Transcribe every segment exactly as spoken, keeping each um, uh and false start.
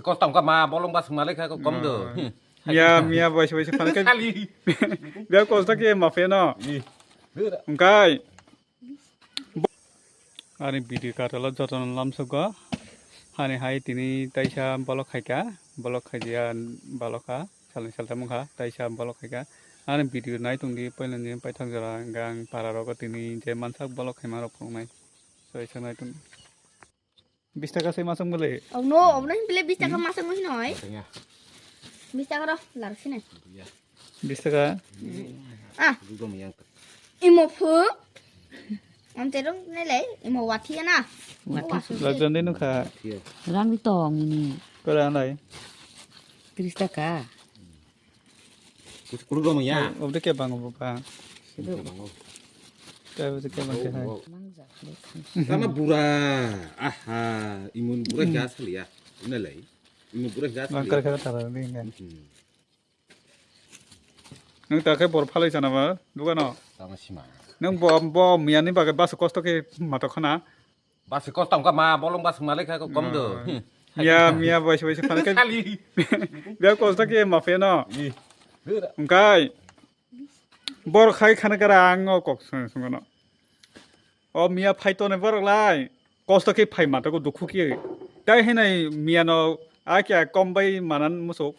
Kostam ka ma bolong bas malai kha ko kom do. Hmm. Miya, miya, boise, boise, phan khe. Sali. Biya kosto khe ma phe no. Ih. Hura. Wngkai. Ani video karalo jotono lamsukgo. Hani hai tini taisa bolok khaika, bolok khaiya balokha, salni saltam wngkha, taisa bolok khaika. Ani video nai tongdi, poilani paithak jora hwnka ang para rogo tini je mansak bolok khaima rok phunuknai. Soisa nai tong. Bis taka se masuk bole. Oh no, oh no, bile bis taka masuk mo hinoi. Tanya. Bis taka ro, lar sini. Iya. Bis taka. Ah. Duduk yang. Imo phu. Am terung nele, imo wathi na. Wathi. Lajon de nukha. Iya. Rang di tong ini. Kora nai. Tris taka. Kudu roma ya. Obde ke bang bo ba. Sido. Ke obde ke bang ke hai. Mangjak le. Sama bura. Aha, imun bura gas liya. Ina lai. Imun bura gas liya. Bang kar kar tara ding kan. Hmm. Nung ta khe bor phalai sana ba dugano. Tama sima. Nung bo bo miyani bagwi bas kosto khe mato khana. Basi kostam ka ma bolong bas malai kha ko kom do. Hmm. Miya, miya, boise, boise, phan khe. Sali. Biya kosto khe ma phe no. Ih. Hura. Wngkai. Bor khai khana kara ang o kok sung, sung no. O miya phai to ne borok lai. Kosto khe phai ma to ko dukhu khe. Tai hinai miya no a kya kom bai manan musuk.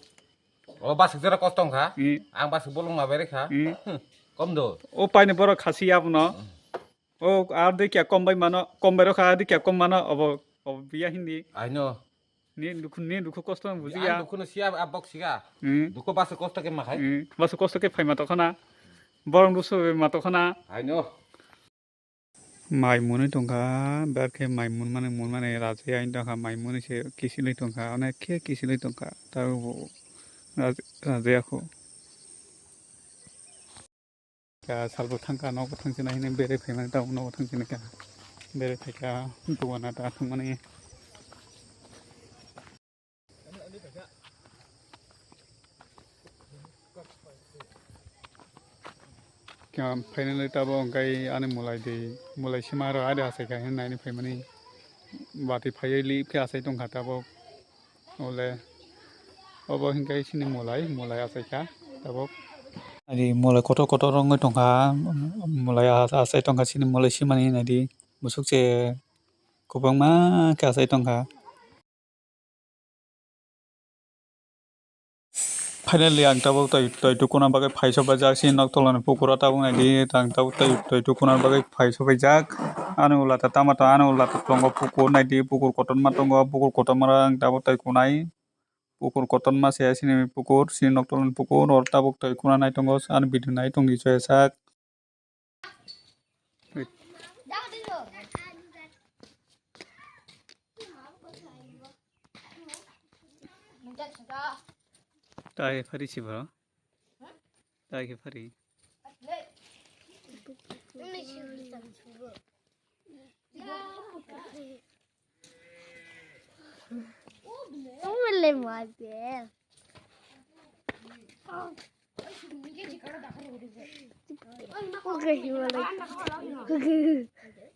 O basi jora kostom kha. Hmm. Ang basi bolong ma bere kha. Hmm. Hmm. Kom do. O pai ne borok khasi ya no. Hmm. O, ar de kya kom bai mano, kom bai rokha, ar de kya kom mano, obo, obo biya hindi. Aino. Ni dukhu, ni dukhu kosto ang bujiya. Ang dukhu no siya, a bok siga. Hmm. Dukhu bas kosto khe ma khai. Hmm. Bas kosto khe phai ma tokhana. Borong dusu ma tokhana. Aino. Mai muni tongkha, ber khe mai mun mani, mun mani raje ain tongkha, mai muni se kisilwi tongkha, onek khe kisilwi tongkha. Tabo bo raje, raje akho. Kha salbo thangkha, nokbo thangsinai hinwi bere phaimani, tabuk nokbo thangsinai kha. Bere phaikha, dogana ta thangmani. Kha finally tabuk hwnkhe ani mulai di, mulai sima rw adi achaikha hinwi naini phaimani. Bati phaiwi lip khe achai tongkha tabuk. Ole, obo hinkhe chini mulai, mulai achaikha tabuk. Ari mulai kotor kotor wngwi tongkha, mulai a-, achai tongkha chini mulai simani naidi, musuk se kwbangma khe achai tongkha. Finally, ang tabuk twi, twi tukuna bagwi phaiso baijak, chini nok tolani pukuro tabuk naidi, ang tabuk twi, twi tukuna bagwi phaiso baijak. Ani ulata tama tama, ani ulata tongo pukur naidi, pukur kotorma tongo, pukur kotorma ang tabuk twi kunai. Pukur kotorma se sini pukur, sini nok tolani pukur, or tabuk twi kuna nai tongo, ani video nai tongdi soya sak. Tai phari si bro. Tai khe phari.